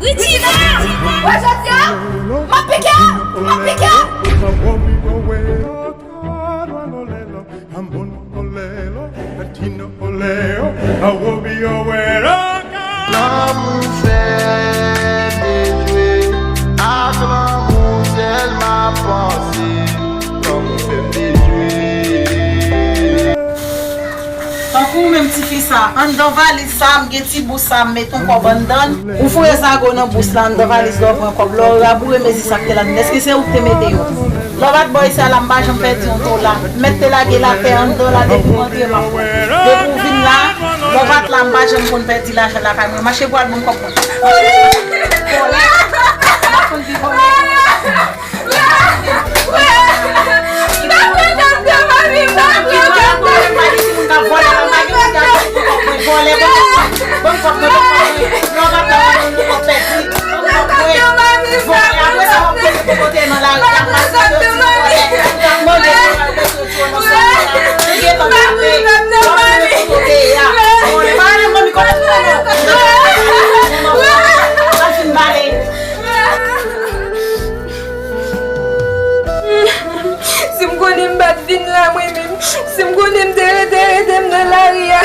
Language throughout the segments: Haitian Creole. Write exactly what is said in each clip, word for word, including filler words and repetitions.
Richie la! Wè jodi a, m ap pike! M ap pike! Lanmou fè m dejwe, ak lanmou sèl m ap panse. Lanmou fè m dejwe. Tankou ou menm tifi sa, anndan valiz sa, m gen ti bous sa, m met yon kòb anndan l. Ou foure zago nan bous la, anndan valiz la, ou pran kòb la, ou raboure mezi sa k te ladan l. Èske se ou k te mete yo? Lè w pa t bò isi a la, m pa janm pèdi yon dola. M mèt te lage l atè anndan la depi m antre m ap pran. Depi w vin la, lè w pa t la, m pa janm konn pèdi lajan lakay mwen. Mache pou al ban m kòb mwen. Mache pou al vòlè. M ap konn pi vòlè. M pa pran kòb nan mami, m pa pran kòb nan mami. Vòlè, ban m kòb mwen, ban m kòb mwen, ban m kòb mwen. Lè w pa t la, w pa janm konn kòb pèdi. Vòlè, apre sa, w ap kote pou kote nan lari, w ap pase yo ti vòlè, w ap mande pou al mete yo nan sòl la. Li gentan tape, w ap mande pou kote a. Vòlè, pa ale, mami, kote pou kote. Al fin bale. Si m konnen m pa t vin la, mwen menm. Si m konnen m te rete, rete m nan lari a.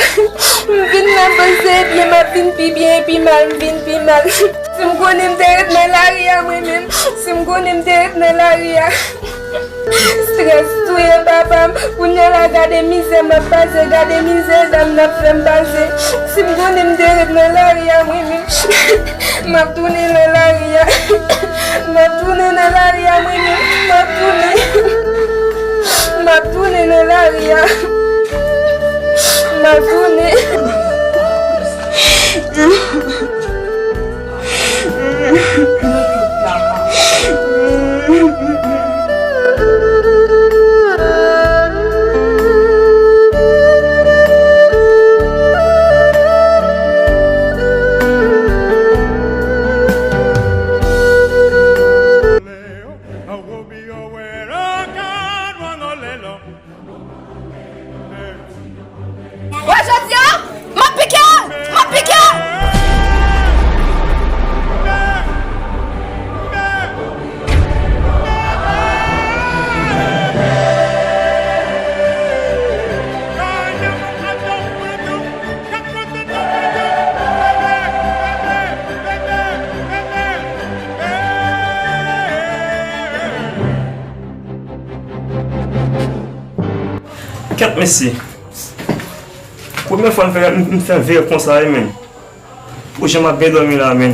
M vin la, panse byen, m ap vin pi byen, pi mal, m vin pi mal. Si m konnen m te ret nan lari a mwen menm, si m konnen m te ret nan lari a. Strès touye papa m, kounye a la gade mizè m ap pase, gade mizè dam nan ap fè m pase. Si m konnen m te ret nan lari a mwen menm, m ap tounen nan lari a. M ap tounen nan lari a mwen menm, m ap tounen. M ap tounen nan lari a. M ap tounen. Wè jodi a, m ap pike! M ap pike! Kèt mesye. Premye fwa m fè, m, m fè vèv konsa wi, menn. Pou jan m ap byen dòmi la, menn.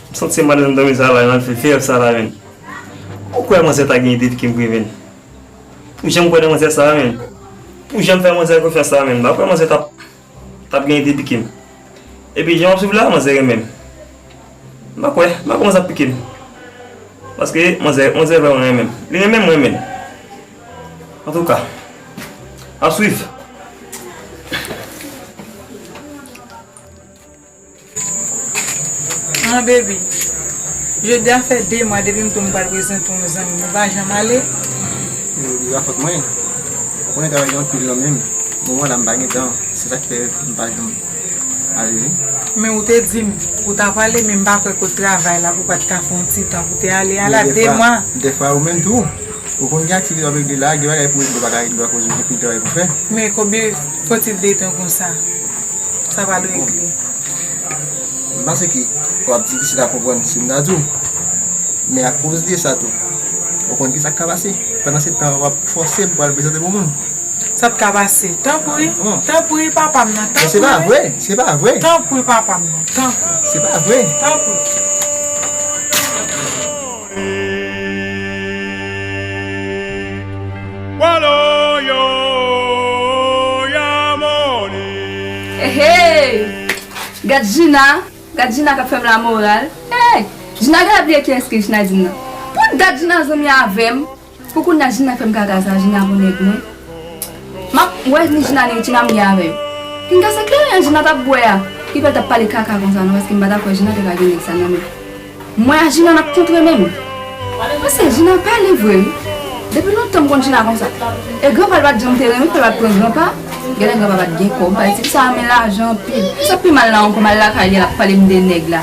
M santi m alèz nan dòmi sa la, m al fè vèv sa la, menn. Ou kwè manzè ta gen ide pike m vre, menn? Pou jan m kwè nan manzè sa, menn. Pou jan m fè manzè konfyans la, menn. M pa kwè manzè t ap t ap gen ide pike m. Epi jan w ap swiv la, manzè renmen m. M pa kwè, m pa kwè manzè ap pike m. Paske manzè, manzè vrèman renmen m. Li renmen m, mwen renmen l. Antouka, ap swiv. Mon baby, jodi a fè de mwa depi m di w m pral prezante w yon zanmi m, ou pa janm ale. Li pa fòt mwen. Ou konnen travay gen anpil nan men m. Moman la m pa gen tan. Se sa k fè m pa janm ale wi. Men ou te di m ou t ap ale, men m pa kwè kot travay la pou w pa t ka fè yon ti tan pou w te ale a la, de mwa. Dèfwa ou menm tou, ou konn gen aktivite w ap regle la, gen bagay pou w regle, ou pa ka regle akoz ou gen pil travay pou w fè. Men konbyen, fò ti de tan konsa? Sa pral regle. M panse ke w ap difisil a konprann si m ta di w. Men akoz de sa tou, ou konn kisa k ka pase. Pandan se tan, w ap fòse m pou al prezante pou moun. Sa p ka pase. Tanpri, tanpri, papa m nan, tanpri. Men se pa vre, se pa vre. Tanpri, papa m nan, tanpri. Se pa vre. Tanpri. Hey, hey! Gad Jina, gad Jina k ap fè m lamoral. Hey! Jina genlè bliye kiyès ke Jina di m nan. Pou dat Jina zanmi avè m. Pou kounye a Jina fè m kaka sa, Jina pou nèg mwen. M ap wè ni Jina ni Richie m ap gen avè yo. Pinga se kleren Jina t ap bwè a ki fè l t ap pale kaka konsa non, paske m pa ta kwè Jina te ka gen nèg sa nan men. Mwen ak Jina n ap kontre menm. Paske Jina pale vre wi. Depi lontan m konn Jina konsa. E granpa l pa t janm te renmen, pa l pa t pran granpa. Genlè granpa pa t gen kòb, bay tifi sa renmen lajan anpil. Sa pi mal la ankò, m al lakay li, l ap pale m de nèg la.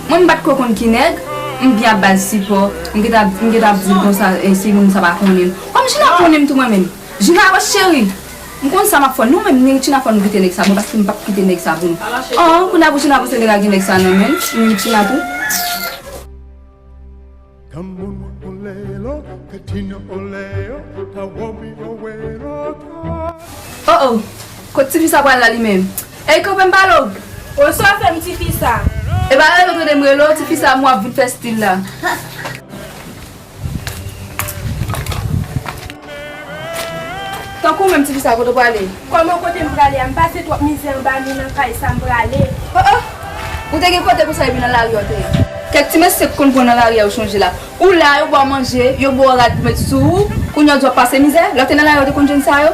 Mwen m pa t ko konn ki nèg, m byen ap ba l sipò, m gentan, m gentan ap di l konsa, e, si moun sa pa konnen m. Kòm Jina konnen m tou mwen menm. Jina Ròch cheri, m konn sa m ap fè w. Nou menm ni Jina fò nou kite nèg sa, bon, paske m p ap kite nèg sa pou nou. An, kounye a pou Jina panse nèg la gen nèg sa nan men l, ni Jina tou. Oh oh, kot tifi sa pral la li menm? Ey, kanpe m pale w. O sa w fè m tifi sa? E pa rele w tande m rele w, tifi sa m w ap vin fè stil la. Tankou menm tifi sa, kote w prale? Kòman kote m prale a? M pase twòp mizè anba mi nan kay sa m prale. Oh oh! Ou te gen kote pou sa epi nan lari a w te ye. Kèk ti mesye k konn pran nan lari a yo chanje la. Ou la, yo ba w manje, yo ba w rad pou met sou ou, kounye a w di w ap pase mizè. Lè w te nan lari a w te konn jwenn sa yo?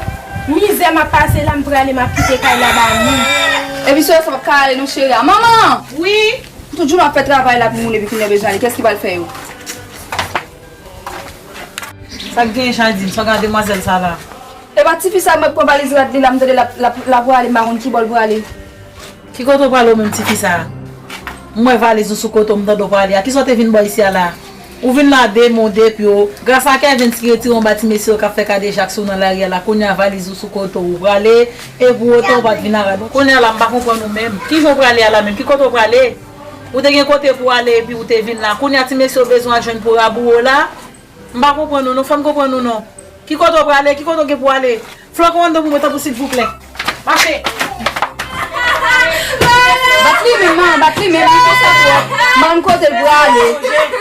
Mizè m ap pase la, m prale, m ap kite kay la ba nou. Epi sou sa p ap ka ale non cheri a. Manman! Wi? Tout jounen w ap fè travay la pou moun epi kounye a bezwen ale. Kiyès ki pral fè yo? Sa k genyen Jandine? Sa w gen ak demwazèl sa la? Epa tifi sa mwen pran valiz rad li la, m tande l ap, l ap, l ap prale, m pa konn ki bò l prale. Ki kote w prale w menm tifi sa? M wè valiz ou sou kote w, m tande w prale. A kisa w te vin bò isi a la? Ou vin la de men w de pye w. Gras a Kevens ki retire w anba ti mesye yo k ap fè kadejak sou w nan lari a la. Kounye a valiz ou sou kote w, ou prale, e pou otan ou pa t vin a rad. Kounye a la m pa konprann ou menm. Kijan w prale a la menm? Ki kote w prale? Ou te gen kote pou w ale epi ou te vin la. Kounye a ti mesye yo bezwen al jwenn pou rabouwe w la. M pa konprann ou non, fè m konprann ou non. Ki kote w prale? Ki kote w gen pou w ale? Fè w kòmande pou mwen tanpri silvouplè. Mache. Bat li menm, man, bat li menm, li konsa twòp. Man, kote l prale?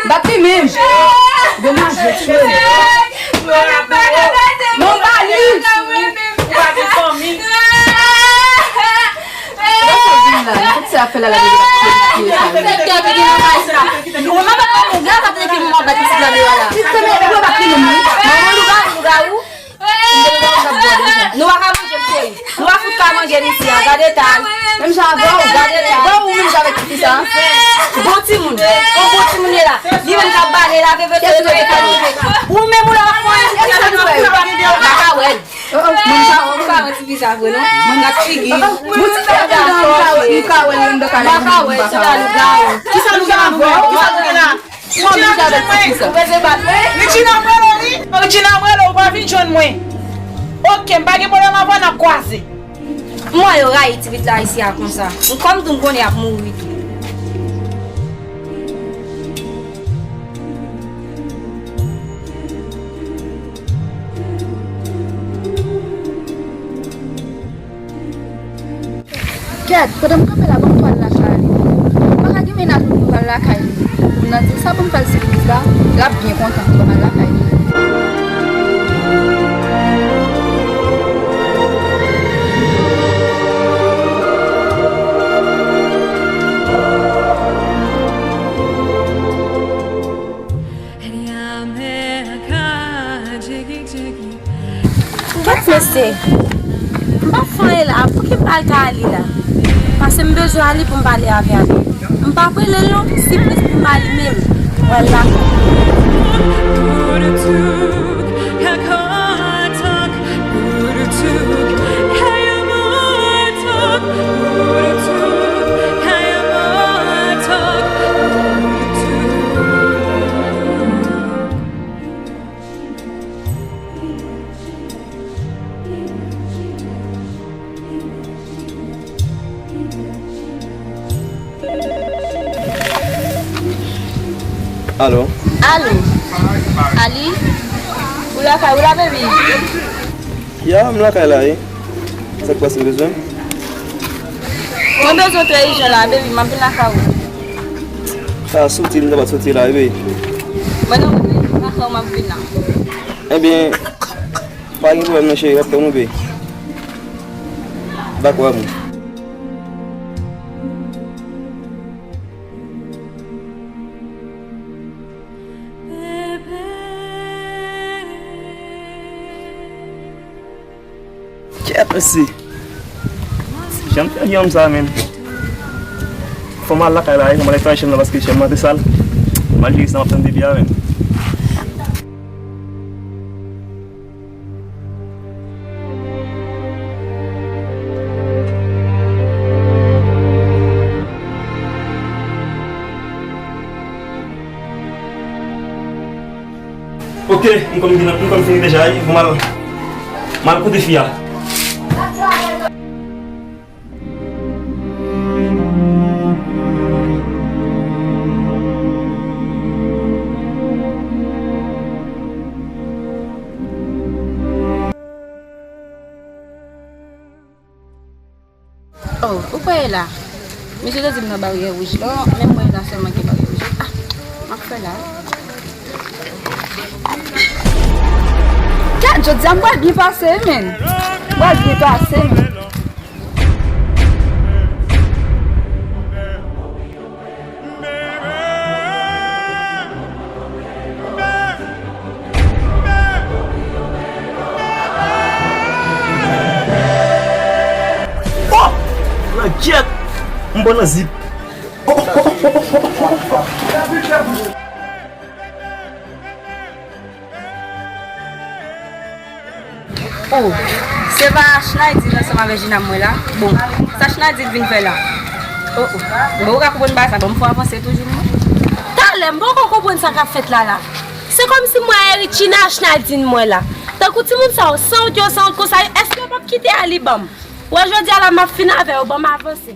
Bat li menm. Domaj, yo tye l. Non, bat li. Ou pa gen fanmi. Lè sa vin la, nan kote sa ap fè la, la, li ap fè, li ap fè. Sèktè ki gen nan kay sa. Ou nan bat manman, ou nan bat ki manman bat isit la deyò la. Li te met pou bat li menm, wi. Manman lougawou, lougawou. Nou pa ka manje, m cheri. Nou pa fout ka manje li isi a. Gade eta l. Menm jan avè w. Gade eta l. Bon, ou menm jan avèk tifi sa. Bon timoun. Bon, bon timoun ye la. Li menm k ap bale la, veve to, to, to, to. Ou menm ou la ap fè. Makawèl. Oh, oh, mwen pa wè, mwen pa wè tifi sa vre non. Mwen gad figi. Mwen ti fè dan, mwen pa wè, mwen pa wè l anndan kay la, mwen pa wè. Kisa nou gen la? Kisa nou gen la? Mwen menm avèk tifi sa. Ou bezwen bat mwen? Richina mwen lo wi. Richina mwen lo, ou pa vin jwenn mwen. Oke, m pa gen pwoblèm avè w, n ap kwaze. M wè yo rayi ti pitit la isi a konsa. M kòm tou m konnen y ap mouri tou. Kèt, pandan m kanpe la, ban m pral lakay li. Pa ka gen menaj pou m pral lakay li. Pou m nan di sa pou m fè l sipriz la, l ap byen kontan pou m al lakay li. Kèt mesye, m p ap fè anyen la, pou ki m pral ka ale la? Paske m bezwen ale pou m pale avè l. M p ap rele l non, sipriz pou m ale menm. Mwen la. Alo. Alo. Ali, ou lakay ou la, baby? Ya, m lakay la, wi. Sa k pase, ou bezwen? Mwen bezwen trè ijan la, baby, m ap vin lakay ou. Sa soti, m ta pa t soti la, wi, baby. Mwen nan wout, baby, m lakay ou, m ap vin la. Ebyen, pa gen pwoblèm non, cheri, w ap tann ou, baby. Dakò, amou. Kèt, mesye. Jan m fè yon sa, menm. Fò m al lakay la, wi, fò m al netwaye chanm nan, paske chanm nan te sal. M al jere sa m ap tann depi a, menm. Ok, m konn vin, m konn fini deja, wi, pou m al, m al koute fi a. Oh, ou pa ye la? Misye te di m nan baryè wouj lan, men mwen la sèlman gen baryè wouj lan. Ah, m ap fè la. Gad, jodi a m pral byen pase, men. M pral byen pase, men. Oh! Nan kyèt! M pran nan zip. Oh, se pa Schneidy ansanm avèk Gina m wè la? Bon, sa Schneidy vin fè la? Oh, oh. Bon, ou ka konprann bagay sa, bon, m fè avanse toujou, non? Talè, m poko konprann sa k ap fèt la, la. Se kòmsi m wè Erichina ak Schneidy m wè la. Tankou timoun sa yo, sanwont yo, sanwont konsa, èske yo p ap kite Ali ban m? Wè, jodi a la, m ap fin avè yo, ban m avanse.